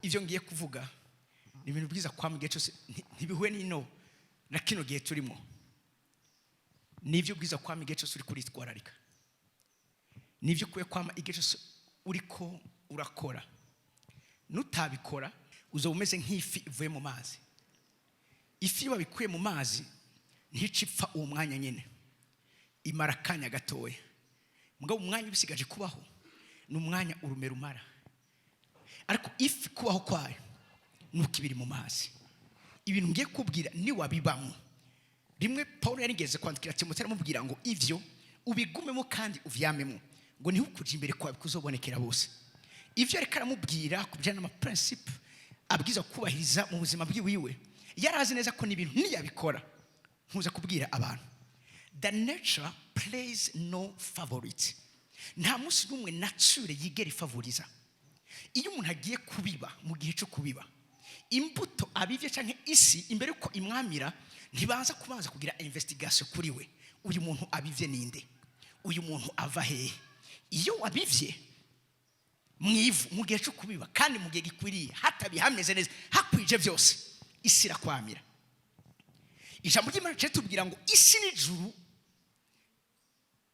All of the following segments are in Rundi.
Ibyo ngiye kuvuga ni ibintu bwiza kwama igihe cyose, ntibihuye n'ino na kino gihe turimo. Nibyo bwiza kwama igihe cyose uri kuritwararika, nibyo ukwiye kwama igihe cyose uriko urakora. Nutabikora, uzaba umeze nk'ifi ivuye mu mazi. Ifi iyo babikuye mu mazi ntice ipfa uwo mwanya nyine, imara akanya gatoya. Mugabo umwanya ubisigaje kubaho ni umwanya urume rumara. Ariko ifi kubaho kwayo nuko ibiri mu mazi. Ibintu ngiye kubwira niwabibamo rimwe, Paul yarigeze kwandikira Timoteyo aramubwira ngo ivyo ubigumemo kandi uvyamemo, ngo niho ukuja imbere kwawe kuzobonekera bose. Ivyo ariko aramubwira ku bijyanye n'amaprincipe abwiza kubahiriza mu buzima bwiwiwe, yari azi neza ko n'ibintu niyabikora. Nkuza kubwira abantu, the nature plays no favorite. Nta munsi n'umwe nature yigera ifavoriza. Iyo umuntu agiye kubiba, mu gihe cyo kubiba imbuto abivye canke isi, imbere yuko imwamira ntibanza kubanza kugira investigation kuri we: uyu muntu abivye ninde? Uyu muntu ava hehe? Iyo wabivye mu ivu mu gihe cyo kubiba kandi mu gihe gikwiriye, hatabi hameze neza, hakwije byose, isi irakwamira. Ijambo ry'Imana rica tubwira ngo isi n'ijuru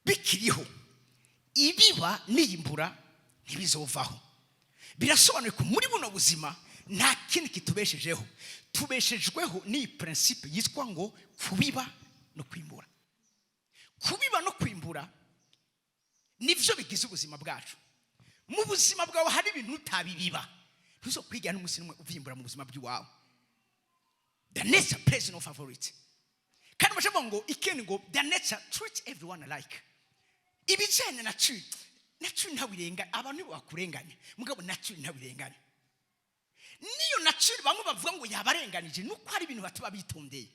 bikiriho, ibiba n'iyimbura ntibizovaho. Birasobanuye ko muri buno buzima nta kindi kitubeshejeho, tubeshejweho n'iyi principe yitwa ngo kubiba no kwimbura. Kubiba no kwimbura nibyo bigize ubuzima bwacu. Mu buzima bwawe hari ibintu utabibiba, ntuzokwigira n'umunsi n'umwe uvyimbura mu buzima bw'iwawe. The nature plays no favorite. Kandi bacavuga ngo ikindi, ngo the nature treats everyone alike. Ibijyanye na nature, nature ntabirenganya. Abantu nibo bakurenganya, mugabo nature ntabirenganya. Niyo nature bamwe bavuga ngo yabarenganije, nuko hari ibintu bataba bitondeye.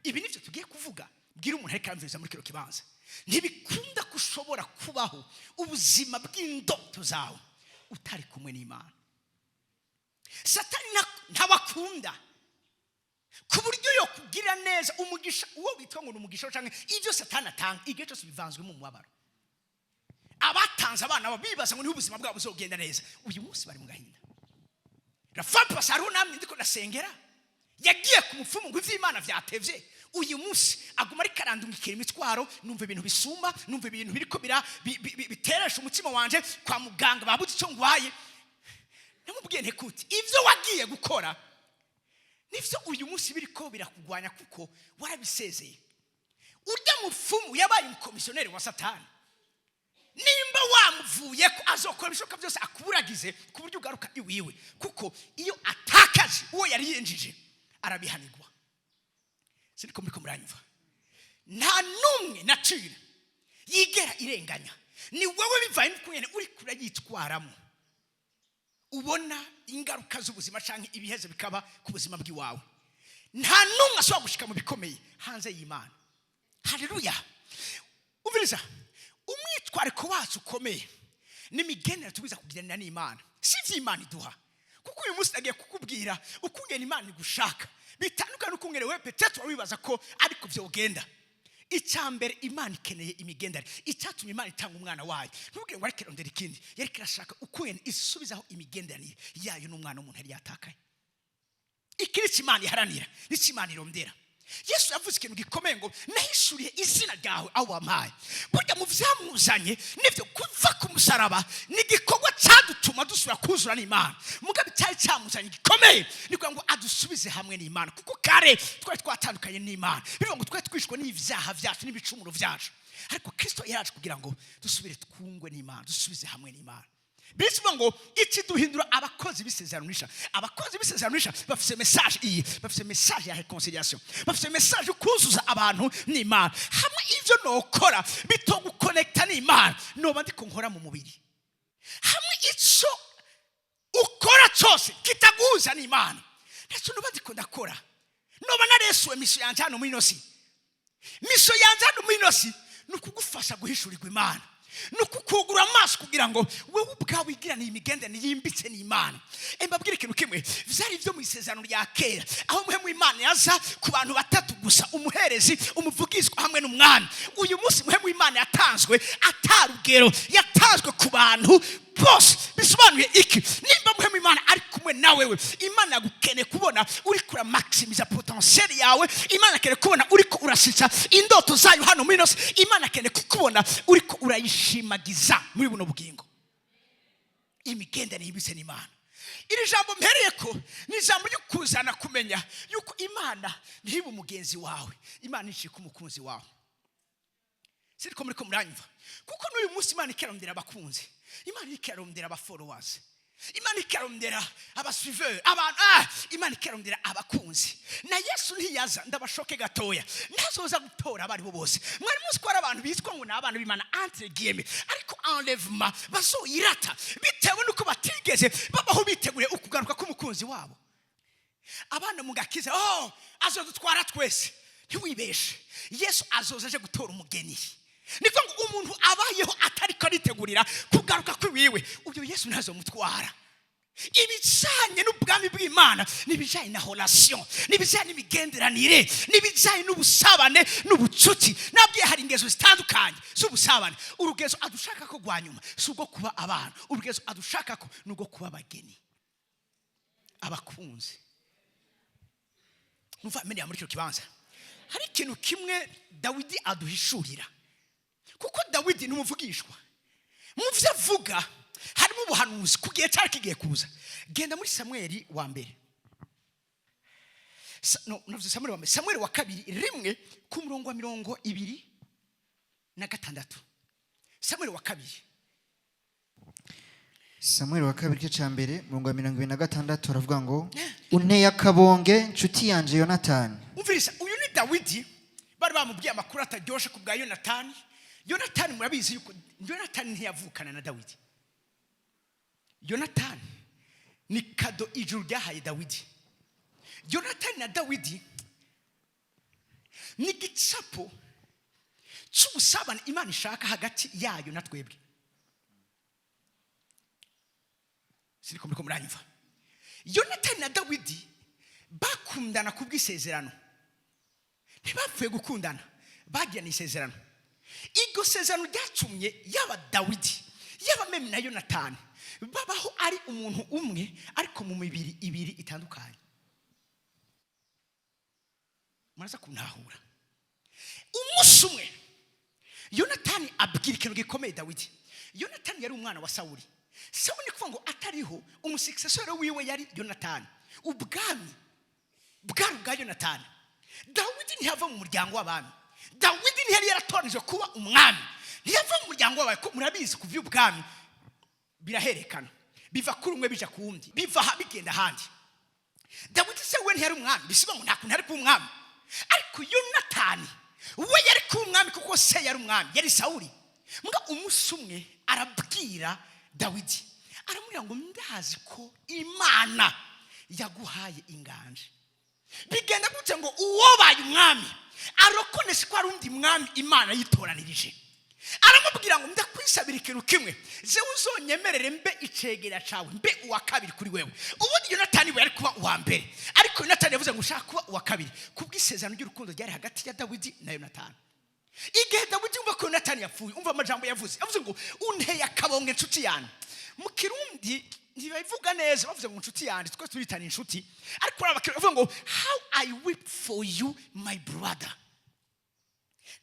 Ibi nibyo tugiye kuvuga. Bwira umuntu ariko aramviriza muri kino kibanza: ntibikunda ko ushobora kubaho ubuzima bw'indoto zawe utari kumwe n'Imana. Satani ntabakunda ku buryo yo kugira neza umugisha uwo witwa ngo ni umugisha cyangwa ibyo Satani atanga, igihe cyose bivanzwemo umubabaro. Abatanze abana babo bibaza ngo niho ubuzima bwabo buzogenda neza, uyu munsi bari mu gahinda. Rafa hariho namwe ndiko ndasengera yagiye ku mupfumu ngo ivy'Imana vyatevye, uyu munsi aguma ariko arandungikira imitwaro. Numva ibintu bisumba, numva ibintu biriko bira biteresha umutima wanje. Kwa muganga babuze icyo ngwaye. Namubwiye ntekuti ibyo wagiye gukora nivyo uyu munsi biriko birakugwanya, kuko warabisezeye. Urya mupfumu yabaye umukomisiyoneri wa Satani. Nimba wamuvuye ko, azokora ibishoboka byose akuburagize ku buryo ugaruka iwiwe, kuko iyo atakaje uwo yari yinjije arabihanirwa. Siniko muriko muranyumva? Nta n'umwe nature yigera irenganya. Ni wowe bivaye n'ukungene uri kurayitwaramo ubona ingaruka z'ubuzima cyangwa ibihezo bikaba ku buzima bw'iwawe. Nta n'umwe ashobora gushika mu bikomeye hanze y'Imana. Haleluya! Umviriza, umwitwariko wacu ukomeye n'imigenderanire tubiza kugiranira n'Imana, si iby'Imana iduha. Kuko uyu munsi nagiye kukubwira ukungena Imana igushaka bitandukanye n'ukungene wewe peut-être wibaza ko ariko vyogenda. Icya mbere, Imana ikeneye imigenderanire. Icyatumye Imana itanga umwana wayo, ntubwire ngo ariko irondera ikindi, yariko irashaka ukungene isubizaho imigenderanire yayo n'umwana w'umuntu yari yatakaye. Iki ni cyo Imana iharanira, nicyo Imana irondera. Yesu yavuze ikintu gikomeye ngo nahishuriye izina ryawe aho wampaye. Burya mu byamuzanye nibyo kuva ku musaraba, ni igikorwa cyadutuma dusubira kuzura n'Imana. Mugabo icyari cyamuzanye gikomeye ni kugira ngo adusubize hamwe n'Imana, kuko kare twari twatandukanye n'Imana. Bivuga ngo twari twishwe n'ibyaha byacu n'ibicumuro byacu, ariko Kirisito yaraje kugira ngo dusubire twungwe n'Imana, dusubize hamwe n'Imana. Bivuga ngo ikiduhindura abakozi b'isezerano risha. Abakozi b'isezerano risha bafite message iyi, bafite message ya réconciliation, bafite message yo kuzuza abantu n'Imana. Hamwe ivyo nokora bitogukonekta n'Imana, noba ndiko nkora mu mubiri. Hamwe ico ukora cyose kitaguhuza n'Imana, ntacyo noba ndiko ndakora, noba naresuwe mission yanje hano muri ino si. Mission yanje hano muri ino si ni ukugufasha guhishurirwa Imana, ni ukukugura amaso kugira ngo wowe ubwawe wigirane imigenderanire yimbitse n'Imana. Mbabwire ikintu kimwe: vyari byo mu isezerano rya kera, aho muhe mu Imana yaza ku bantu batatu. gusa, umuherezi, umuvugizwa hamwe n'umwami. Uyu munsi Mpwemu w'Imana yatanzwe atarugero, yatanzwe ku bantu bose. Bisobanuye iki? Nimba Mpwemu w'Imana ari kumwe nawewe, Imana yagukeneye kubona uriko uramakisimiza potentiel yawe. Imana akeneye kubona uriko urasitsa indoto zayo hano muri ino si. Imana akeneye kukubona uriko urayishimagiza muri buno bugingo. Imigenderanire yimbitse n'Imana. Iri jambo mpereye ko ni ijambo ryo kuzana kumenya yuko Imana ntibe umugenzi wawe, Imana icika umukunzi wawe. Siriko muri ko muranyumva? Kuko n'uyu munsi Imana ikarondera abakunzi, Imana ikarondera abafollowers, Imana ikarondera abasuiveurs, abantu, Imana ikarondera abakunzi. Na Yesu ntiyaza, ndabashoke gatoya, ntazoza gutora abaribo bose. Mwari muzi ko hari abantu bitwa ngo ni abana b'Imana, entre guillemets, ariko enlèvement bazoyirata bitewe n'uko batigeze babaho biteguriye ukugaruka k'umukunzi wabo. Abana mu gakiza, oh, azodutwara twese. Ntiwibeshe, Yesu azoza aje gutora umugeni. Ni ngo umuntu abayeho atariko aritegurira kugaruka kw'iwiwe, ubwo Yesu ntazomutwara. Ibijyanye n'ubwami bw'Imana n'ibijyanye na relation, n'ibijyanye n'imigenderanire, n'ibijyanye n'ubusabane n'ubucuti. Nabwiye hari ingezo zitandukanye z'ubusabane. Urugezo adushaka ko rwa nyuma si ubwo kuba abana, urugezo adushaka ko ni ubwo kuba abageni, abakunzi. Numva amenye muri icyo kibanza hari ikintu kimwe Dawidi aduhishurira, kuko Dawidi ni umuvugishwa. Mu byo avuga harimo ubuhanuzi ku gihe cyari kigiye kuza. Genda muri Samweli wa mbere. No, navuze Samweli wa mbere, Samweli wa kabiri 1 ku murongo wa 26. Samweli wa kabiri. Samweli wa kabiri, igice cya mbere, murongo wa 26, aravuga ngo: "Unteye akabonge, nshuti yanje Yonatani." Umviriza, uyu ni Dawidi. Bari bamubwiye amakuru ataryoshe ku bwa Yonatani. Yonatani, murabizi yuko Yonatani ntiyavukana na Dawidi. Yonatani ni cadeau ijuru ryahaye Dawidi. Yonatani na Dawidi ni igicapo cy'ubusabane Imana ishaka hagati yayo na twebwe. Siriko muriko muranyumva? Yonatani na Dawidi bakundana ku bw'isezerano. Ntibapfuye gukundana, bagirana isezerano. Iryo sezerano ryatumye yaba Dawidi, yaba même na Yonatani babaho ari umuntu umwe, ariko mu mibiri ibiri itandukanye. Muraza kuntahura. Umunsi umwe Yonatani abwira ikintu gikomeye Dawidi. Yonatani yari umwana wa Sawuli. Sawuli, ni kuvuga ngo atariho, umusuccesseur wiwe yari Yonatani. Ubwami bwari ubwa Yonatani. Dawidi ntiyava mu muryango w'abami. Dawidi ntiyari yaratoranije kuba umwami, ntiyava mu muryango w'abami, ko murabizi ku by'ubwami biraherekana, biva kuri umwe bija ku wundi, biva aha bigenda ahandi. Dawidi se we ntiyari umwami, bisiba ngo nta kuntu yari kuba umwami. Ariko Yonatani we yari kuba umwami, kuko se yari umwami, yari Sawuli. Mbwa umunsi umwe arabwira Dawidi, aramubwira ngo: "Ndazi ko Imana yaguhaye inganje." Bigenda gute ngo uwobaye umwami arokonese ko hari undi mwami Imana yitoranirije? Aramubwira ngo: "Ndakwisabira ikintu kimwe, jewe uzonyemerere mbe icegera cawe, mbe uwa kabiri kuri wewe." Ubundi Yonatani we yari kuba uwa mbere, ariko Yonatani yavuze ngo ushaka kuba uwa kabiri, kubw'isezerano ry'urukundo ryari hagati ya Dawidi na Yonatani. Igihe Dawidi yumva ko Yonatani yapfuye, umva amajambo yavuze. Yavuze ngo: "Unteye akabonge, inshuti yanjye." Mu Kirundi ntibabivuga neza, bavuze ngo "inshuti yanjye", twe turitana inshuti, ariko bavuga ngo: "How I weep for you, my brother."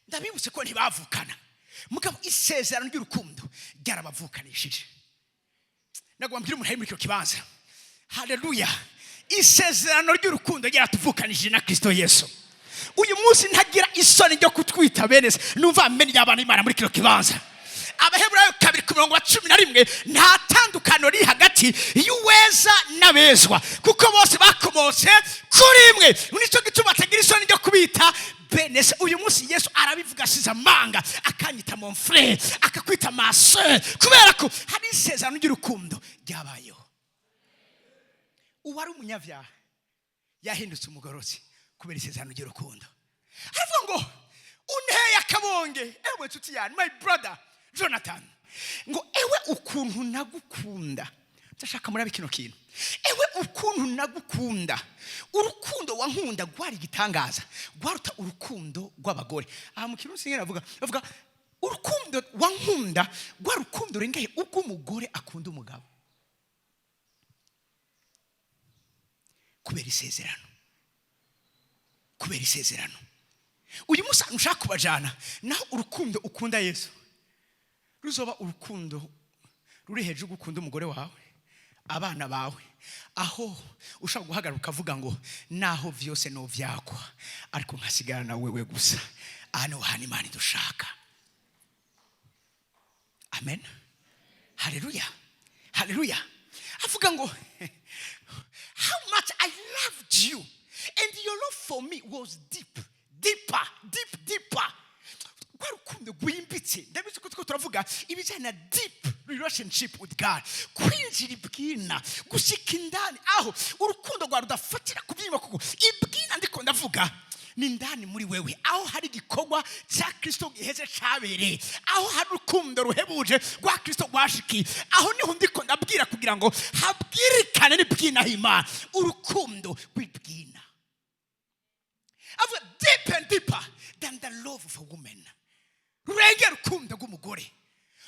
Ndabibutse ko ntibavukana, mugabo isezerano ry'urukundo ryarabavukanishije. Nagomba mbwira umuntu ari muri icyo kibanza, haleluya, isezerano ry'urukundo ryaratuvukanishije na Kristo Yesu. Uyu munsi ntagira isoni ryo kutwita bene se. Numva amenya y'abana b'Imana muri kino kibanza. Abaheburayo 2 ku murongo wa 11: nta tandukaniro riri hagati y'uweza n'abezwa, kuko bose bakomotse kuri imwe, nicyo gituma batagira isoni ryo kubita bene se. Uyu munsi Yesu arabivuga asize amanga, akanyita mon frère, akakwita ma sœur, kubera ko hari isezerano ry'urukundo ryabayeho. Uwari umunyabyaha yahindutse umugororotsi kubera isezerano ry'urukundo. Aravuga ngo: "Unteye akabonge, ewe nshuti yanjye, my brother Jonathan." Ngo: "Ewe ukuntu nagukunda." Ndashaka murabe kino kintu. Ewe ukuntu nagukunda, urukundo wankunda rwari igitangaza, rwaruta urukundo rw'abagore. Aha mu Kirundi singene bavuga urukundo wankunda rwa rukundo rurengeye ubw'umugore akunda umugabo, kubera isezerano, kubera isezerano. Uyu munsi ahantu ushaka kubajana naho, urukundo ukunda Yesu ruzoba urukundo ruri hejuru gukunda umugore wawe, abana bawe, aho ushobora guhagarara ukavuga ngo naho vyose novyakwa, ariko nkasigara na wewe gusa. Aha niho hantu Imana idushaka. Amen, haleluya, haleluya. Avuga ngo "How much I loved you, and your love for me was deep, deeper, deep, deeper." Rwa rukundo rwimbitse. Ndabizi ko turavuga ibijyanye na deep relationship with God, kwinjira ibwina, gushika indani, aho urukundo rwawe rudafatira ku by'inyuma, kuko ibwina ndiko ndavuga ni indani muri wewe, aho hari igikorwa cya Kristo giheze cyabereye, aho hari urukundo ruhebuje rwa Kristo rwashikiye. Aho niho ndiko ndabwira kugira ngo habwirikane n'ibwina h'Imana, urukundo rw'ibwina. Avuga "deep and deeper than the love of a woman", rurengera urukundo rw'umugore,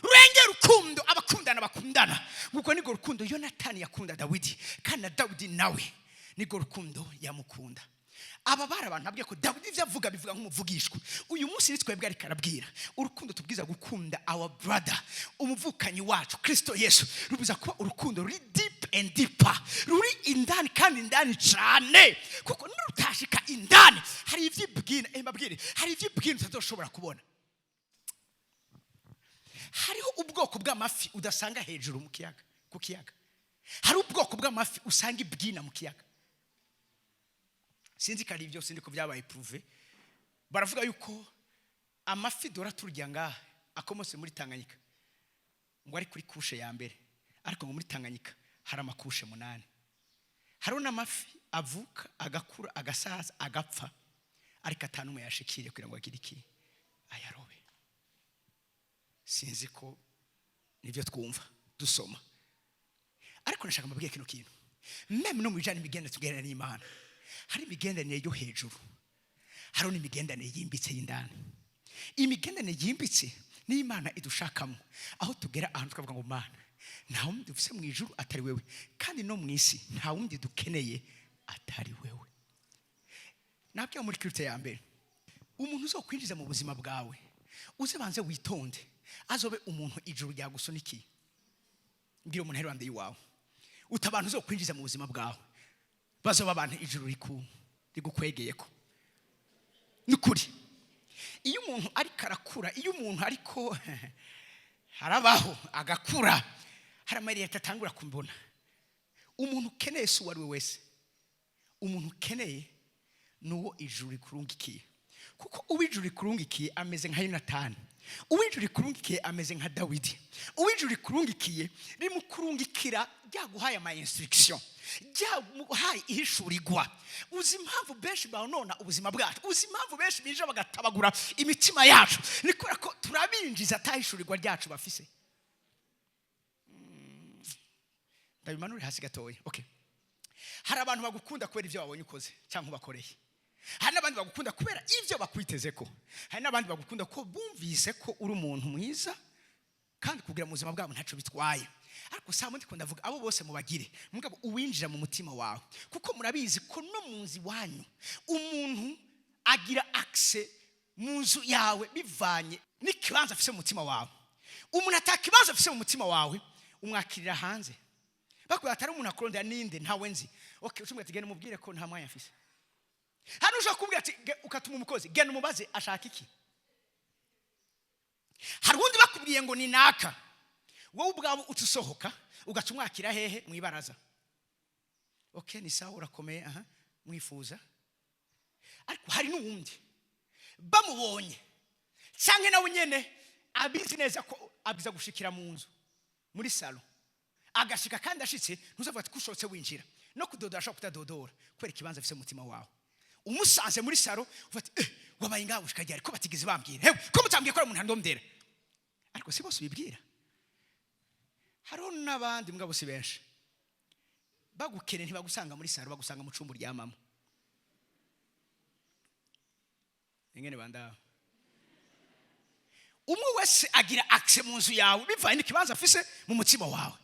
rurengera urukundo abakundana bakundana. Nguko nirwo rukundo Yonatani yakunda Dawidi, kandi na Dawidi nawe nirwo rukundo yamukunda. Aba bari abantu abwiye ko Dawidi ibyo avuga bivuga nk'umuvugishwa. Uyu munsi ni twebwe ariko arabwira. Urukundo tubwiza gukunda our brother, umuvukanyi wacu Kristo Yesu, rubuza kuba urukundo ruri deep and deeper, ruri indani kandi indani cyane, kuko nurutashika indani hari ibyibwina, mbabwire, hari ibyibwina utazoshobora kubona. Hariho ubwoko bw'amafi udasanga hejuru mu kiyaga, ku kiyaga. Hari ubwoko bw'amafi usanga ibwina mu kiyaga. Sinzi ko ari ibyo, sinzi ko byabaye prouvé. Baravuga yuko amafi dora turya ngaha akomotse muri Tanganyika, ngo ari kuri couche ya mbere, ariko ngo muri Tanganyika hari ama couches 8. Hariho n'amafi avuka, agakura, agasaza, agapfa, ariko atanu yashikiriye kugira ngo agire iki? Ayarobe. Sinzi ko nibyo twumva dusoma, ariko nashaka mbabwire kino kintu. Même no mu bijyanye n'imigenderanire tuganira n'Imana, hari imigenderanire yo hejuru, hariho n'imigenderanire yimbitse y'indani. Imigenderanire yimbitse n'Imana idushakamo, aho tugera ahantu tukavuga ngo "Mana, nta wundi dufise mu ijuru atari wewe, kandi no mu isi nta wundi dukeneye atari wewe." Nabyo muri culte ya mbere, umuntu uzokwinjiza mu buzima bwawe, uze banze witonde, azobe umuntu ijuru ryagusunikiye. Mbwira umuntu ari iwawe uta abantu uzokwinjiza mu buzima bwawe bazoba abantu ijuru rigukwegeye ko ni ukuri. Iyo umuntu ariko arakura, iyo umuntu ariko harabaho agakura, hari amariyete atangura kubona. Umuntu ukeneye si uwo ari we wese. Umuntu ukeneye ni uwo ijuru rikurungikiye, kuko uwo ijuru rikurungikiye ameze nka Yonatani, uwo ijuru rikurungikiye ameze nka Dawidi. Uwo ijuru rikurungikiye rimukurungikira ryaguhaye ama instruction, ryaguhaye ihishurirwa. Uzi impamvu benshi banona ubuzima bwacu? Uzi impamvu benshi binjira bagatabagura imitima yacu? Ni kubera ko turabinjiza atahishurirwa ryacu bafise. Ndabimanure hasi gatoya. Okay, hari abantu bagukunda kubera ibyo babonye ukoze cyangwa ubakoreye. Hari n'abandi bagukunda kubera ibyo bakwiteze ko. Hari n'abandi bagukunda ko bumvise ko uri umuntu mwiza, kandi kugira mu buzima bwabo ntacyo bitwaye. Ariko saa mundi ndavuga abo bose mubagire, mugabo uwinjira mu mutima wawe, kuko murabizi ko no mu nzu iwanyu umuntu agira accès mu nzu yawe bivanye n'ikibanza afise mu mutima wawe. Umuntu atakibanza afise mu mutima wawe, umwakirira hanze. Bakubwira atari umuntu akurondera, ninde? Ntawe nzi. Okay, ucumwe ati "Genda umubwire ko nta mwanya afise." Hano ushobora kumubwira ati ukatuma umukozi, "Genda umubaze ashaka iki." Hari uwundi bakubwiye ngo ni naka, wowe ubwawe uca usohoka, ugaca umwakira hehe? Mu ibaraza. "Okay, ni sawa, urakomeye? Aha mwifuza." Ariko hari n'uwundi bamubonye, cyangwa nawe nyene abizi neza ko abwiza gushikira mu nzu muri salon, agashika, kandi ashitse ntuzavuga ati kushotse winjira, no kudodora ashobora kutadodora kubera ikibanza afise mu mutima wawe. Umusanze muri salon uvuga ati "Wabaye ngaho ushika ryari, ko batigeze bambwira? Hewe, ko mutambwiye ko ari umuntu andomdera?" Ariko si bose ubibwira, hariho n'abandi, mugabo si benshi. Bagukene ntibagusanga muri salon, bagusanga mu cumba uryamamo. Ingene bandaho, umwe wese agira accès mu nzu yawe bivanye n'ikibanza afise mu mutima wawe.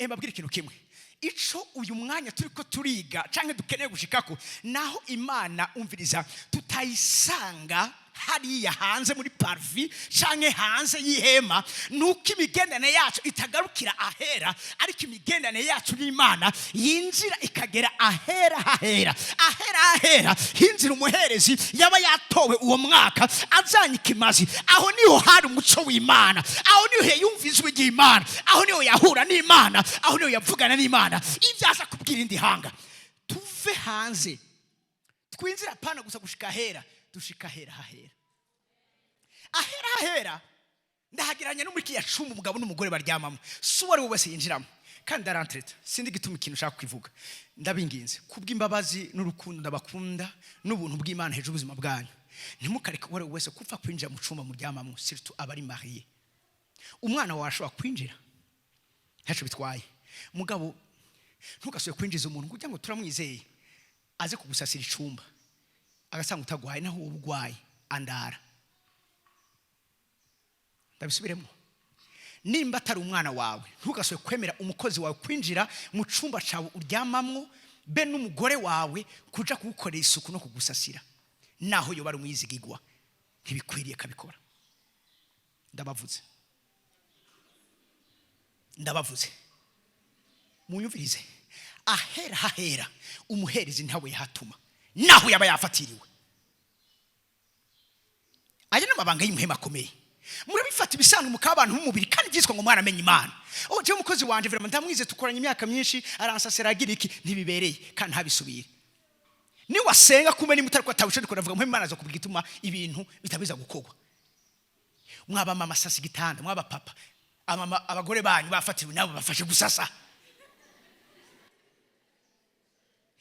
Mbabwire ikintu kimwe: ico uyu mwanya turi ko turiga canke dukeneye gushikako, naho Imana, umviriza, tutayisanga hariya hanze muri parvis canke hanze y'ihema, nuko imigendane yacu itagarukira ahera, ariko imigendane yacu n'Imana yinjira ikagera ahera hahera. Ahera hahera hinjira umuherezi yaba yatowe uwo mwaka azanye ikimazi. Aho niho hari umuco w'Imana, aho niho yumva ijwi ry'Imana, aho niho yahura n'Imana, aho niho yavugana n'Imana ibyo aza kubwira indi hanga. Tuve hanze twinjira, apana gusa gushika ahera, dushika ahera hahera. Ahera hahera ndahageranya no muri kiriya cumba umugabo n'umugore baryamamo. Si uwo ari we wese yinjiramo. Kandi ndarantereta, sindi gituma ikintu ushaka kwivuga. Ndabinginze kubw'imbabazi n'urukundo ndabakunda n'ubuntu bw'Imana hejuru y'ubuzima bwanyu, ntimukareke uwo ari we wese kupfa kwinjira mu cumba muryamamo, surtout abari mariés. Umwana wawe ashobora kwinjira, ntacyo bitwaye. Mugabo ntugasubire kwinjiza umuntu kugira ngo turamwizeye aze kugusasira icumba, agasanga utagwaye, naho wowe ugwaye andara. Ndabisubiremo: nimba atari umwana wawe, ntugasubire kwemera umukozi wawe kwinjira mu cumba cyawe uryamamwo, be n'umugore wawe, kuja kugukorera isuku no kugusasira. Naho yoba ari umwizigigwa, ntibikwiriye kabikora. Ndabavuze, ndabavuze, munyumvirize. Ahera hahera umuherezi ntawe yahatuma, naho yaba yafatiriwe. Aya ni amabanga y'umuhema akomeye. Murabifata ibisanzwe mukaba abantu b'umubiri, kandi byitwa ngo mwaramenye Imana. Oh, jewe umukozi wanje vraiment ndamwize, tukoranye imyaka myinshi, aransasira, agira iki. Ntibibereye kandi ntabisubire. Niwasenga kumbe nimba utari ko atabushe, ndiko ndavuga muhema, Imana zo kubwira igituma ibintu bitabiza gukorwa. Mwaba mama, sasa igitanda. Mwaba papa, amama, abagore banyu bafatiriwe nabo bafashe gusasa.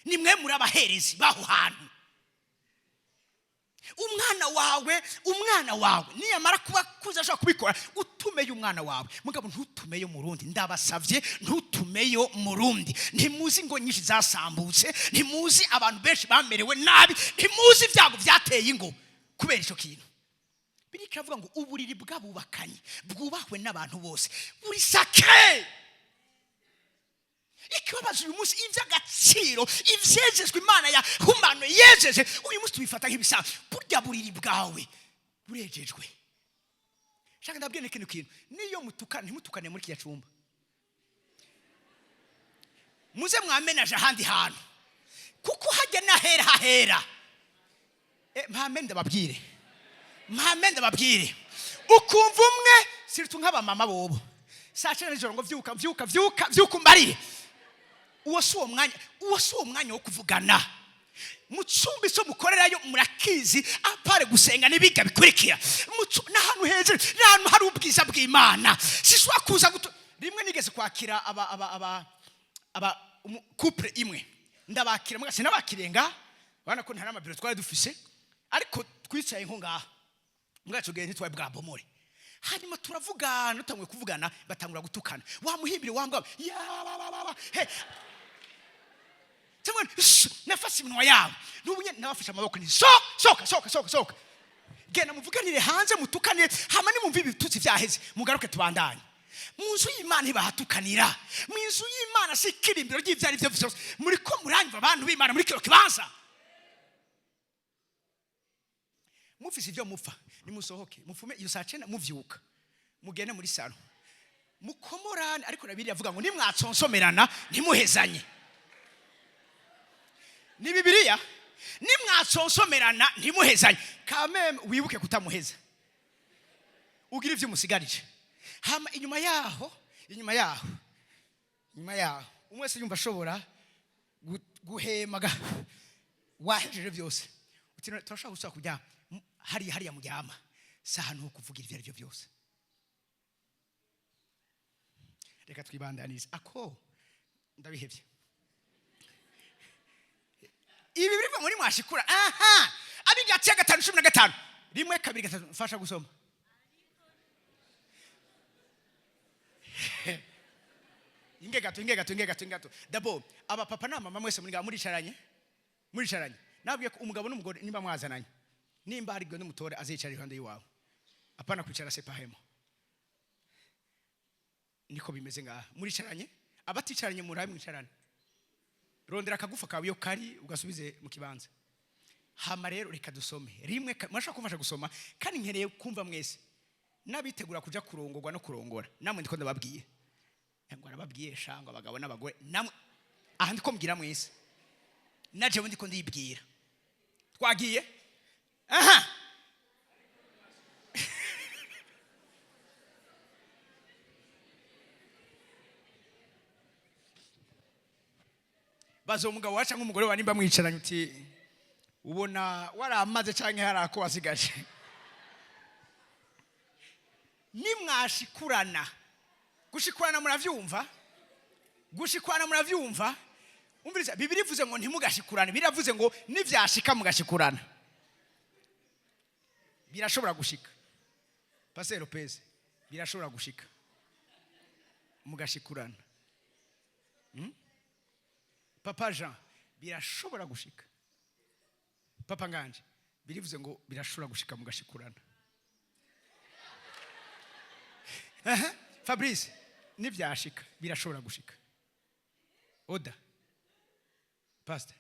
Nimwe muri abaherezi baho hantu. Umwana wawe, umwana wawe niyamara kuba kuza ashobora kubikora, utumeyo umwana wawe. Mugabo ntutumeyo murundi, ndabasavye, ntutumeyo murundi. Ntimuzi ngo nyinshi zasambutse, ntimuzi abantu benshi bamerewe nabi, ntimuzi ibyago byateye ingo kubera icyo kintu. Biriko iravuga ngo uburiri bw'abubakanye bwubahwe n'abantu bose, buri sacré. Ikibabazo uyu munsi, iby'agaciro, ibyejejwe, Imana ya humano yejeje, uyu munsi tubifata nk'ibisanzwe. Burya buriri bwawe burejejwe. Shaka ndabwire ikintu kintu: niyo mutukana, ntimutukane muri kiriya cumba. Muze mwamenaje ahandi hantu, kuko hajya n'ahera hahera. Mpame ndababwire, mpame ndababwire. Ukumva umwe, surtout nk'abamama bobo, saa 9 nijoro ngo vyuka, vyuka, vyuka, vyuka umbarire. Uwo si uwo mwanya, uwo si uwo mwanya wo kuvugana. Mu cumba icyo mukorerayo murakizi, à part gusenga n'ibiga bikurikira. N'ahantu hejuru, n'ahantu hari ubwiza bw'Imana. Sishobora kuza gutu. Rimwe nigeze kwakira aba couple imwe, ndabakira mwese, sinabakirenga bana ko nta n'amabiro twari dufise, ariko twicaye nko ngaha mwacu gihe, ntitwari bwabomore. Hanyuma turavugana, dutanguye kuvugana batangura gutukana: "Wamuhimbire, wambwa ya ba ba ba ba he." Cyangwa nafashe iminwa yabo, n'ubu nyene nabafashe amaboko nti: "Soka, soka, soka, soka, soka, genda muvuganire hanze, mutukanire, hama nimumva ibitutsi vyaheze mugaruke tubandanye." Mu nzu y'Imana ntibahatukanira. Mu nzu y'Imana si ikirimbiro ry'ibyo ari byo byose. Muri ko muranyumva, abantu b'Imana, muri kino kibanza mufise ibyo mupfa, nimusohoke, mufume iyo saa 9, muvyuka mugende muri salon mukomorane. Ariko na Bibiliya avuga ngo nimwatsonsomerana ntimuhezanye. Ni Bibiliya: nimwatsonsomerana ntimuhezanye. Kameme wibuke kutamuheza, ugira ibyo umusigarije. Hama inyuma yaho, inyuma yaho, inyuma yaho, umwe wese yumva ashobora guhema wahejeje byose, uti: "None turashobora gusubira kuryama hariya?" Hariya muryama si ahantu ho kuvugira ibyo ari byo byose. Reka twibandanirize ako, ndabihebye. Ibi biva muri mwashikura aha. Abigatia 5:15. Rimwe, kabiri, gatatu, mfasha gusoma. Inge gato, inge gato, inge gato, inge gato. D'abord, abapapa n'abamama mwese muri ngaha muricaranye, muricaranye. Nabwiye ko umugabo n'umugore nimba mwazananye, nimba hari n'umutore azicara iruhande y'iwawe, apana kwicara séparément. Niko bimeze ngaha. Muricaranye, abaticaranye murabe mwicarane. Rondera akagufa kawe iyo kari ugasubize mu kibanza. Hama rero reka dusome rimwe, murashobora kumfasha gusoma, kandi nkeneye kumva mwese n'abitegura kuja kurongorwa no kurongora. Namwe ndiko ndababwiye ngo arababwiye shangwa abagabo n'abagore, namwe aha ndiko mbwira mwese, na jewe ndiko ndibwira. Twagiye aha. Baza umugabo wacu cyangwa umugore wa nimba mwicaranye uti: "Ubona waramaze canke hari ako wasigaje?" Nimwashikurana, gushikurana muravyumva, gushikurana muravyumva. Umviriza, Bibiri ivuze ngo ntimugashikurane, biravuze ngo nivyashika mugashikurana. Birashobora gushika, Pasteur Lopez, birashobora gushika mugashikurana. Papa Jean, birashobora gushika. Papa Nganje, birivuze ngo birashobora gushika mugashikurana. Aha, Fabrice, nibyashika birashobora gushika. Oda, pastor,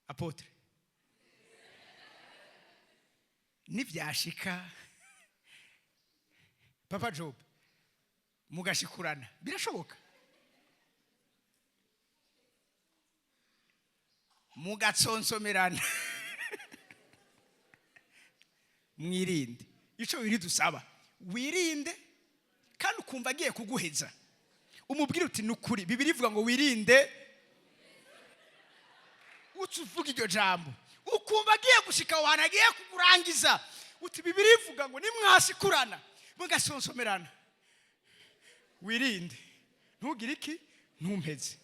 apôtre, nibyashika, Papa Job, mugashikurana, birashoboka mugatsonsomerana. Mwirinde. Ico biri dusaba, wirinde. Kandi ukumva agiye kuguheza, umubwire uti: "Nukuri Bibiri ivuga ngo wirinde." Uca uvuga iryo jambo, ukumva agiye gushika aho hantu agiye kukurangiza, uti: "Bibiri ivuga ngo nimwasikurana mugasonsomerana, wirinde, ntugire iki, ntumpeze."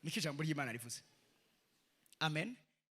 Niko ijambo ry'Imana rivuze. Amen.